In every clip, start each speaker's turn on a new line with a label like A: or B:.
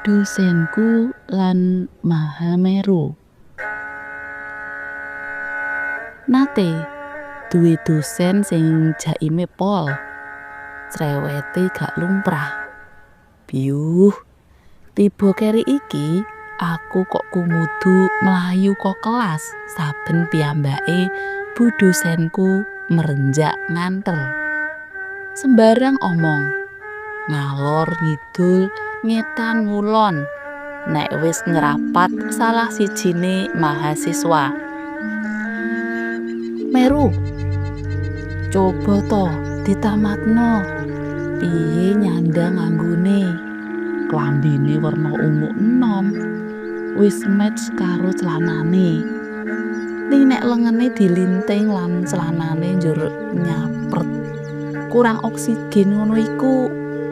A: Dosenku lan Mahameru. Nate duwe dosen sing jaime pol, crewete gak lumrah. Biuh, tiba keri iki aku kok kumudu mlayu kok kelas saben piyambake bu dosenku merenjak nganter. Sembarang omong, ngalor ngidul, ngetan ngulon, nek wis ngrapat salah sijine mahasiswa. Meru, coba to ditamatno, piye nyandang nganggone, klambine werna ungu enom, wis match karo celanane. Ning nek lengene dilinting lan celanane njur nyapret, kurang oksigen ngono iku,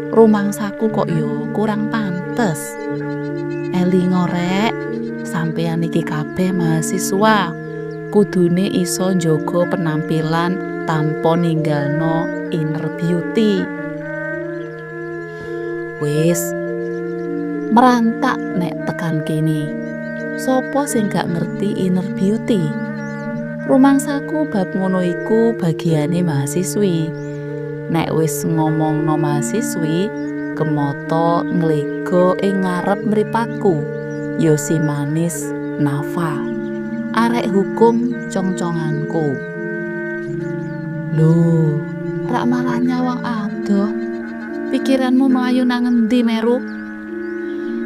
A: rumangsaku kok yo kurang pantes. Elingo rek, sampeyan iki kabeh mahasiswa, kudune iso njaga penampilan tanpa ninggalno inner beauty. Wis merantak nek tekan kene. Sopo sing gak ngerti inner beauty? Rumangsaku bab ngono iku bagiane mahasiswi. Nek wis ngomongno mahasiswi, kemoto nglego ing ngarep mripatku, ya si manis Nafa, arek hukum congconganku. Lho, rak malah nyawang adoh. Pikiranmu mlayu nang endi, Meru?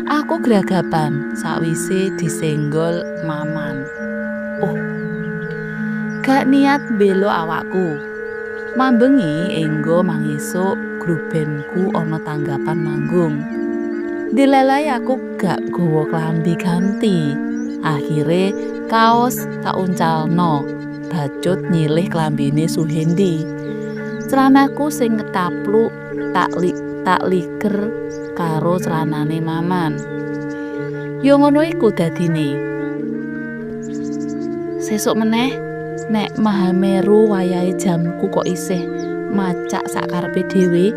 A: Aku gragapan sawise disenggol Maman. Oh, gak niat belo awakku. Mambengi enggo mangesuk grup bandku ana tanggapan manggung. Dilalai aku gak gawa klambi ganti. Akhire kaos tak uncalno, bacut nyilih klambine Suhendi. Celanaku sing ngetapluk tak liker karo celanane Maman. Yo ngono iku dadine. Sesuk meneh nek Mahameru wayahe jamku kok isih macak sakarepe dhewe,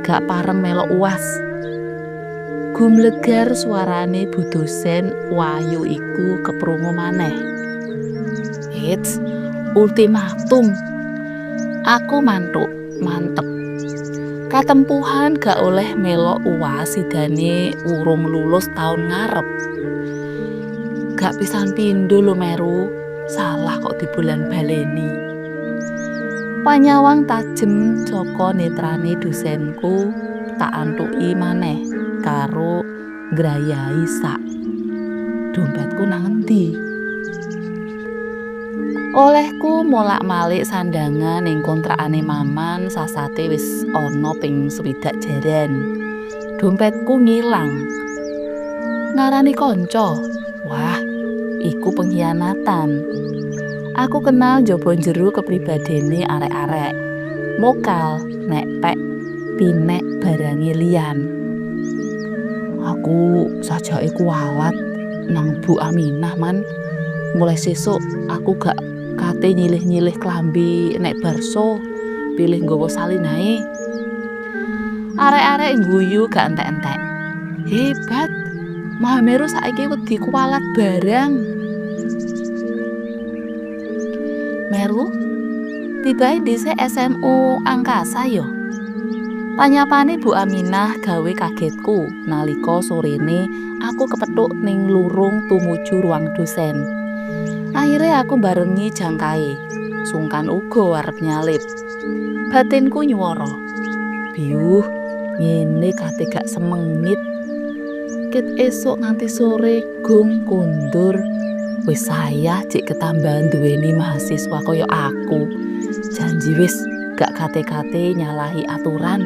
A: gak pareng melok UAS. Gumlegar suarane bu dosen wayu iku keprungu maneh. Eits, ultimatum. Aku mantuk, mantep. Katempuhan gak oleh melok UAS sidane urung lulus taun ngarep. Gak pisan pindho lho Meru, salah kok dibulan baleni. Panyawang tajem saka netrane dosenku tak antuki maneh karo ngrayai sak. Dompetku nang endi? Olehku molak-malik sandangan ning kontrakane Maman sasate wis ana ping 60 jaran. Dompetku ngilang. Ngarani kanca. Wah, iku pengkhianatan. Aku kenal njaba jero kepribadene arek-arek. Mokal nek pek pinek barange liyan. Aku sajake kualat nang Bu Aminah, Man. Mulai sesuk aku gak kate nyilih-nyilih klambi nek barso, pilih nggawa salin ae. Arek-arek ngguyu gak entek-entek. Hebat, Mahameru saiki wedi kualat barang. Meru, tibae dhisik SMU Angkasa yo. Panyapane Bu Aminah gawe kagetku nalika sorene aku kepethuk ning lurung tumuju ruang dosen. Akhire aku barengi jangkae, sungkan uga arep nyalip. Batinku nyuwara, biuh, ngene kate gak semengit. Ket esuk nganti sore gung kondur. Wis sayah cek ketambahan duweni mahasiswa kaya aku. Janji wis gak kate-kate nyalahi aturan.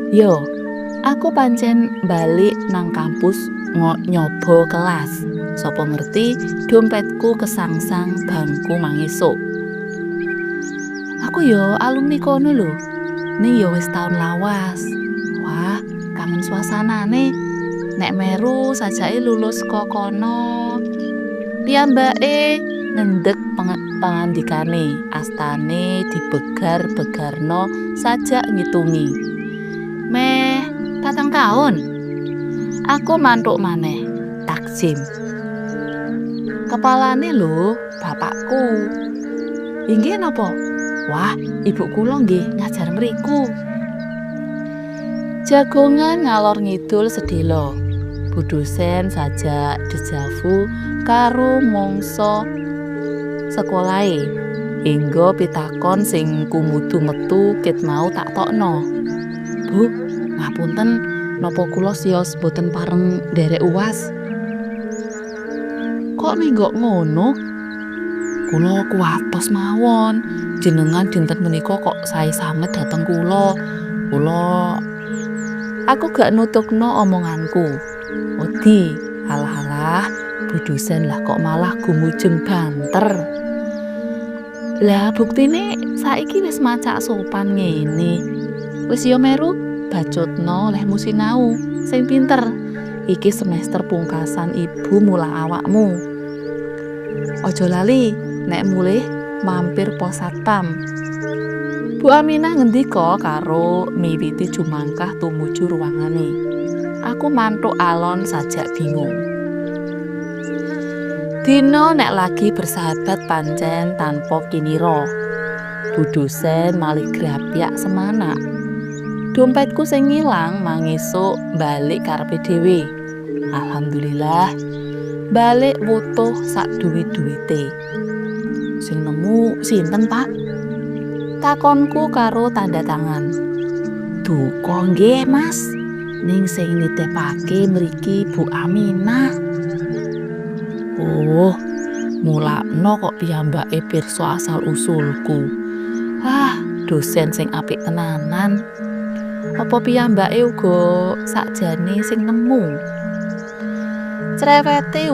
A: Yo, aku pancen balik nang kampus nyoba kelas. Sopo ngerti dompetku kesangsang bangku mangesuk. Aku yo alumni kono lho. Ning yo wis taun lawas. Wah, kangen suasanane. Nek Meru sajake lulus kok kono. Piyambake ngendhek pangandikane, astane dibegar-begarno sajak ngitungi. Meh 4 taun. Aku mantuk maneh, takjim. Kepalane lho, bapakku. Inggih napa? Wah, ibu kula nggih ngajar mriku. Jagongan ngalor ngidul sedelo. Bu dosen sajak dejavu karo mangsa sekolahe. Hingga pitakon sing kumudu metu ket mau tak tokno. Bu, ngapunten, napa kula sios boten pareng nderek UAS? Kok menggok ngono? Kula kuwatos mawon. Jenengan dinten menika kok sae sanget dhateng kula. Kula Aku gak nutugno omonganku. Wedi, alah-alah, Bu dosen lah kok malah gumujeng banter. Lah buktine saiki wis macak sopan ngene. Wis ya Meru, bacutno lehmu sinau sing pinter. Iki semester pungkasan ibu mulang awakmu. Aja lali nek mulih mampir pos satpam. Bu Aminah ngendika karo miwiti jumangkah tumuju ruangane. Aku mantuk alon sajak bingung. Dino nek lagi bersahabat pancen tanpa kinira. Bu dosen malih grapyak semanak. Dompetku sing ngilang mangesuk balik karepe dhewe. Alhamdulillah, balik wutuh sak duwit-duwite. Sing nemu sinten, Pak? Takonku karo tanda tangan. Duka nggih, Mas. Ning sing nitipake mriki Bu Aminah. Oh, mulakno kok piyambake pirsa asal usulku. Ah, dosen sing apik tenanan. Apa piyambake uga sakjane sing nemu? Crewete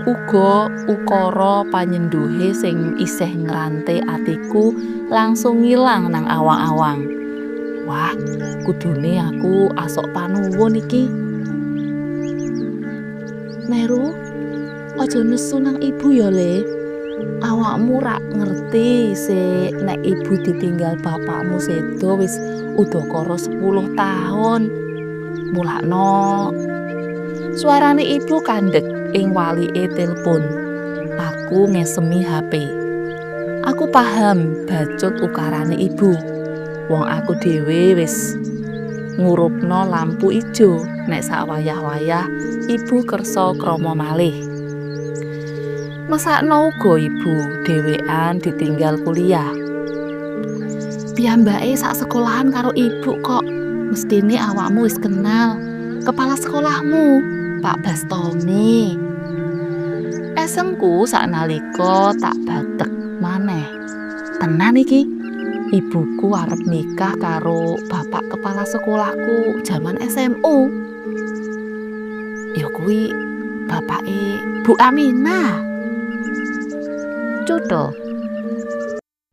A: uga ukara panyenduhe sing isih ngrante atiku langsung ngilang nang awang-awang. Wah, kudune aku asok panuwun iki. Meru, aja nesu nang ibu ya, Le. Awakmu rak ngerti sik nek ibu ditinggal bapakmu sedo wis udakara 10 tahun. Mulakno suarane ibu kandhek ing walike telpon. Aku ngesemi HP. Aku paham bacut ukarane ibu. Wong aku dhewe wis ngurupno lampu ijo nek sak wayah-wayah ibu kersa krama malih. Mesakno uga ibu dhewean ditinggal kuliah. Piyambake sak sekolahan karo ibu kok. Mestine awakmu wis kenal kepala sekolahmu, Pak Bastomi. Esemku saknalika tak batek maneh. Tenan iki, ibuku arep nikah karo bapak kepala sekolahku jaman SMU. Ya kuwi bapake Bu Aminah. Cutha.